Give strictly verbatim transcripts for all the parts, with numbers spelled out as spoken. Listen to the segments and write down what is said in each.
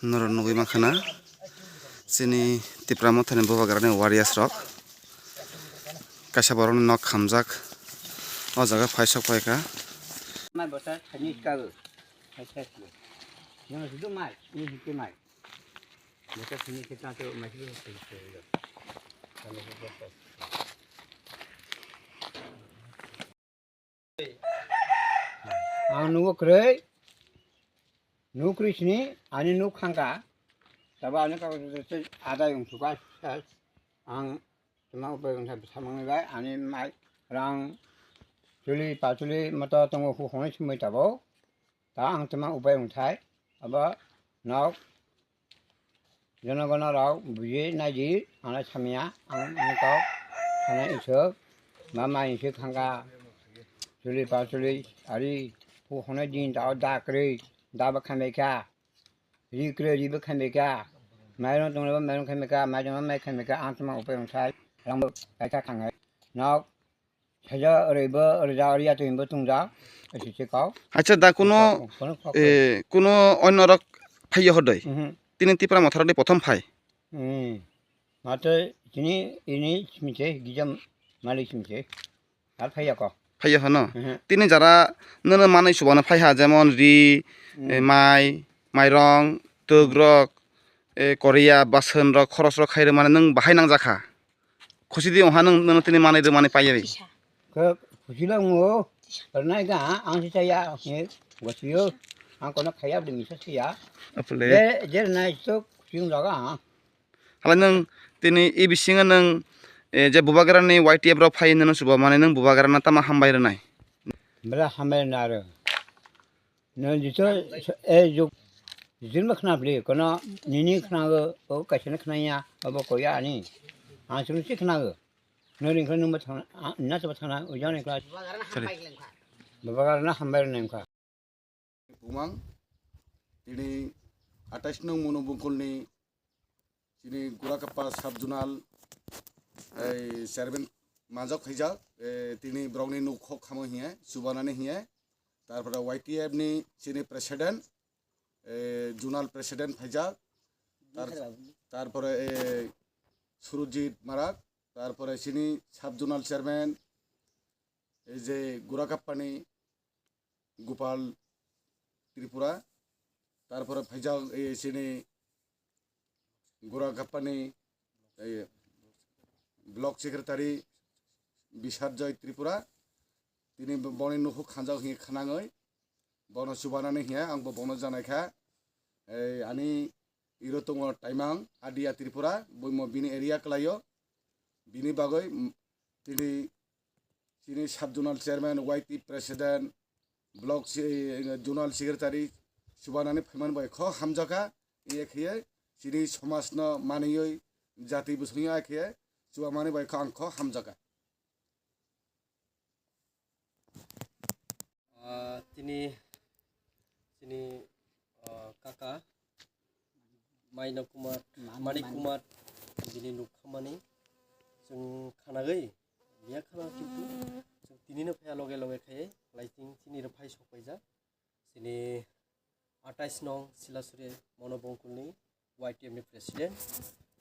Norok nugwi mankha na, chini Tipra Mothani bubagrani warriors rok kaisa borokni nok khamjak o jaga phai sok phaikha. Ang nugo kwrwi, nugo kwrwi sini, ani nuk khangka, tabo ani kok adai wng suka, ang tuma upai wng samang bai, ani mai rang chuli pachuli moto tongo hu hwnwi sumui tabo, ta ang tuma upai wng thai, abo nok Jonogono rok buji naidi, ano samya, ang mukok sana isuk, mama isuk hangka, chuli pachuli, ari, hu hwnwi din tao da kwrwi, da bo khambai kha, ri kwrwi ri bo khambai kha, mairung tonglaibo mairung khambai kha, mairung bo mai khambai kha, ang tongma upai wng thai, rang bo kaisa khangai, nok, Saja oreibo, oreja, oreya twi bo tungja, esi se kau. Acha da kuno, Kono kok. Eh, kuno onno rok phaiya hodoi. Mhm. Tini Tipra Motha rok de prothom phai. Hmm. Mate tini ini simiche, gijam malik simiche. Ar phaiya ko. Phaiya hono. Mhm. Tini jara nono manai subana phai ha, jemon ri, Hmm. Eh, mai, mairong, twk rok, eh, korea, bason rok, khoros rok khairok mane nwng bahai nangjakha. Khusi di wngha nwng, nwng tini manwi rwmani paiwi. Khe khusi le wngo, rwnai kha ang se chaya, ang se gotio, ang kono khaya bwdwi misa siya. Apule. Je, je rwnai sok khusi wngjaga ang. Hala nwng tini e bisingo nwng, eh, je bubagrani Y T F rok phai nwng subo mane nwng bubagrana tama hambai rwnai. Bela hambai rwna aro. Nwng jito e juk jin ma khna bli kono nini khna go o kaisa na khna ya abo ko ya ani. Ang sung si khna go. Nwng ring khna nwng ba thang na to ba thang na o jang ring khna. Sorry. Baba gar na hambai nang kha. Bumang tini atais nong mono bungkul ni Chini Gurakappa sub zonal, eh, chairman manjak khaijak, eh, tini borokni nuk khok khamo hiye, chubanani hiye. Tarpore Y T F ni chini president, eh, zonal president phaijak. Tar-, tarpore, eh, Surujit Marak, tarpore chini sub zonal chairman, ei je Gurakappani Gopal Tripura, tarpore phaijak, eh, chini Gurakappani, eh, block secretary Bisarjoy Tripura, tini bo-, boni nukhuk khanjak hinwi khnangwi, bono chubanani hiya, ang bo bono janaikha, eh, ani iro tongo Taimang, Adia Tripura, boimo bini area kwlaio, bini bagwi, mm, tini chini sub zonal chairman, Y T president, block se-, zonal secretary, chubanani phaimani bai kho hamjakha, iye khiye chini somajno maniyoi, jati bwswngno ai khiye chubamani bai kho ang kho hamjakha. Ah, tini, tini, ah, kaka Maina Kumar, Mani, Mani Mani. Kumar, bini nuk khamani chwng khanagwi miya khana, kintu chwng tinino phaiya loge loge khai lighting chini rw phai sok paijak. Chini atais nong Silasuri Monobongkulni Y T F ni president,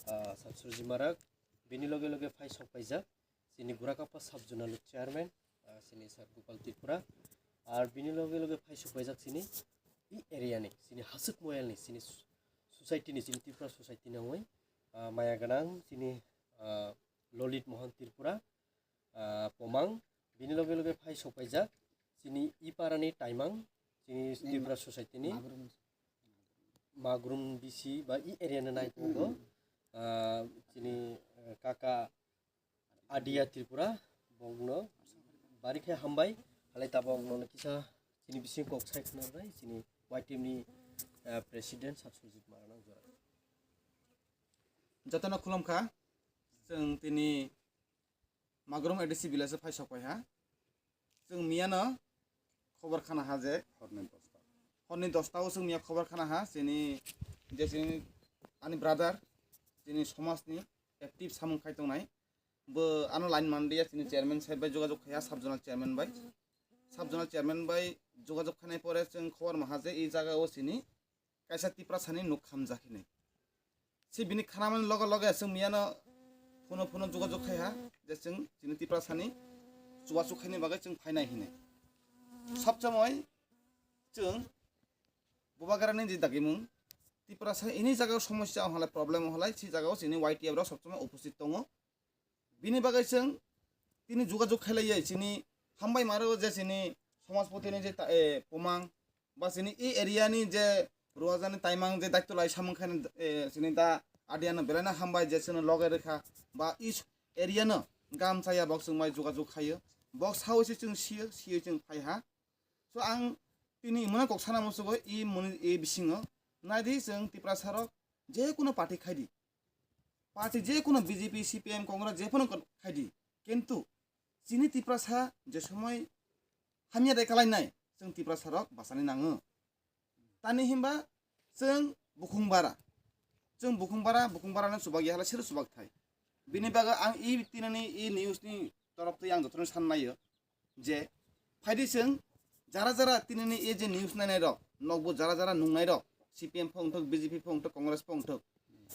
ah, Sir Surjit Marak, bini loge loge phai sok paijak chini Gurakappa sub zonal chairman, ah, chini Sir Gopal Tripura, ar bini loge loge phai sok paijak chini i area ni, chini Hasuk Moyal ni, chini su-, society ni, chini Tripura society ni wngwi, ah, maya gwnang chini, ah, Lolit Mohan Tripura, ah, Pomang, bini loge loge phai sok paijak chini i para ni Taimang, chini Tripura society ni Magrum. Magrum B C ba i area ni nai tongo, ah, chini, eh, kaka Adia Tripura, bongno bari khe hambai, halai tabok nono kisa chini bising kok sai khna bai, chini Y T F ni, eh, president Sir Surjit Marak nang jora. Jotono khulumkha, chwng tini Magrum A D C village o phai sok pai ha. Chwng miyano khobor khana ha je horni dosta, horni dosta o chwng miya khobor khana ha, chini je chini ani brother, chini somajni active samung khai tongnai. Bo ano line manliya, chini chairman saheb bai jogajog khaiya, sub zonal chairman bai. Sub zonal chairman bai jogajog khainai pore chwng khobor maha je e jaga o chini kaisa Tiprasani nuk khamjak hinwi. Si bini khanamani loge loge chwng miyano phuno phuno jogajog khai ha, je chwng chini Tiprasani chubachu khaini bagwi chwng phainai hinwi. Sob somoi chwng Bubagrani je dagimung Tiprasa ini jagao somosya wng halai, problem wng halai, si jagao chini Y T F rok sob somoi opposite tongo. Bini bagwi chwng tini jogajog khailaiya chini hambai maro je chini somajpotini je ta-, e, pumang ba chini e area ni je ruajani taimang je daityo lai samung khaina, e, chini da adiano belaino hambai je chini loge rwkha ba each area no gam chaya bok chwng bai jogajog khaio. Bok sawi se chwng siyo, siyo chwng phai ha. So ang tini imuna kok sana musugo i muni i bisingo naidi chwng Tiprasa rok je kuno party khaidi. Party je kuno B J P, C P M, Congress je kuno khaidi. Kintu chini Tiprasa je somoi hamya de kalai nai chwng Tiprasa rok basani nango. Tani himba chwng bukhung bara. Chwng bukhung bara, bukhung bara no chubak ya hala siro chubak thai. Bini bagwi ang i tinani i news ni torop twi ang jotono san naio. Je phaidi chwng jara jara tinini e je news nainai rok, nokbo jara jara nungnai rok, C P M pho wngthok, B J P pho wngthok, Congress pho wngthok,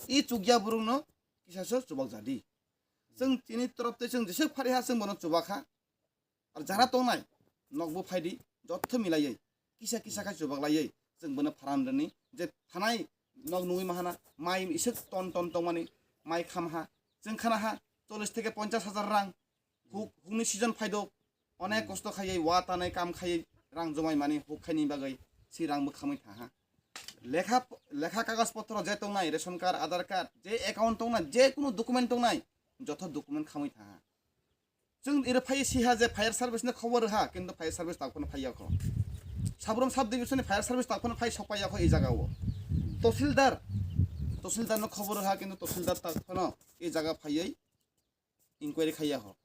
i chukya borok no kisa so chubak jadi. Chwng chini torop tei chwng jeswk phari ha chwng bono chubak kha. Ar jara tongnai nokbo phaidi jotto milaiwi kisa kisa khai chubak laiwi chwng bono pharan rwni je thanai nok nugwi mahana mai iswk ton ton tongmani mai kham ha chwng khana ha chollish theke ponchash hajar rang. Huk, hukni season phaidok, onek kosto khaiwi, wa tanai kam khaiwi, rang jomai mani huk khaini bagwi, si rang bo khamwi tha ha. Lekha, lekha kagaj potro je tongnai, ration card, Aadhaar card, je account tongnai, je kunu document tongnai, joto document khamwi tha ha. Chwng iro phai si ha je fire service ni khobor ha, kintu fire service tak phano phai yakho. Sabrum sub division ni fire service tak phano phai sok pai yakho e jaga o. Tosildar, tosildar no khobor ha, kintu tosildar tak phano e jaga phaiwi inquiry khaiya ho.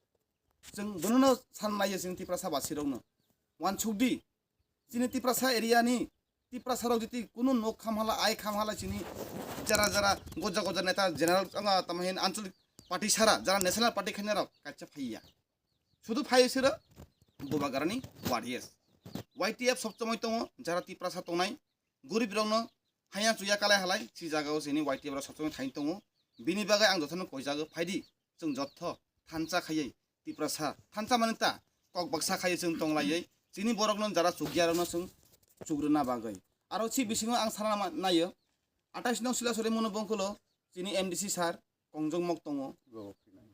Chwng bonono san naiya chwng Tiprasa basirokno. Wansukdi, chini Tiprasa area ni Tiprasa rok jiti kunu nok khamhala, ai khamhala chini jara jara goja goja neta general anga tamo hin anchalik party sara jara national party khaina rok kacha phaiya. Sudu phai sira Bubagrani warriors. Y T F sob somoi tongo jara Tiprasa tongnai. Gorib rokno haya chuya kalai halai si jaga o chini Y T F rok sob somoi thaini tongo. Bini bagwi ang jotono koijago phaidi chwng jotto thansa khaiwi Tiprasa thansa mani ta kok baksa khaiwi chwng tonglaiwi chini borokno jara chukya rokno chwng chukrwna bagwi. Aro si bisingo ang sana ma-, naio atais nong sila sori mono bongkolo chini M D C sir kongjong mok tongo.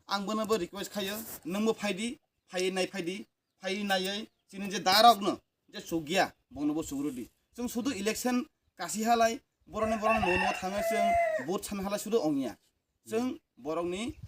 Ang bono bo request khaio, nwngbo phaidi, phaiwi nai phaidi, phaiwi naiwi chini je darokno je chukya, bono bo chukrwdi. Chwng sudu election kasi halai, boroni boroni no no thangwi chwng vote san halai sudu ongya. Chwng borokni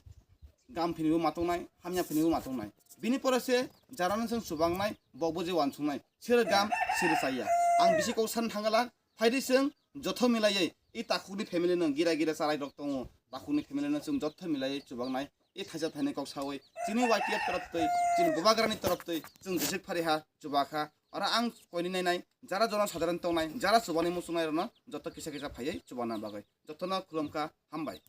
gam phinibo matongnai, hamya phinibo matongnai. Bini pore se jarano chwng chubangnai, bokbo je wansungnai, sero gam, sero chaya. Ang bisi kok san thangala, phaidi chwng jotho milaiwi i takhukni family no gira gira charai rok tongo, takhukni family no chwng jotho milaiwi chubaknai i thaisa thaini kok sawi chini Y T F torop twi chini Bubagrani torop twi chwng jeswk phari ha chubakha. Oro ang koini nainai jara jono sadharan tongnai jara chubani muchungnai rokno joto kisa kisa phaiwi chubana bagwi jotono khulumkha, hambai.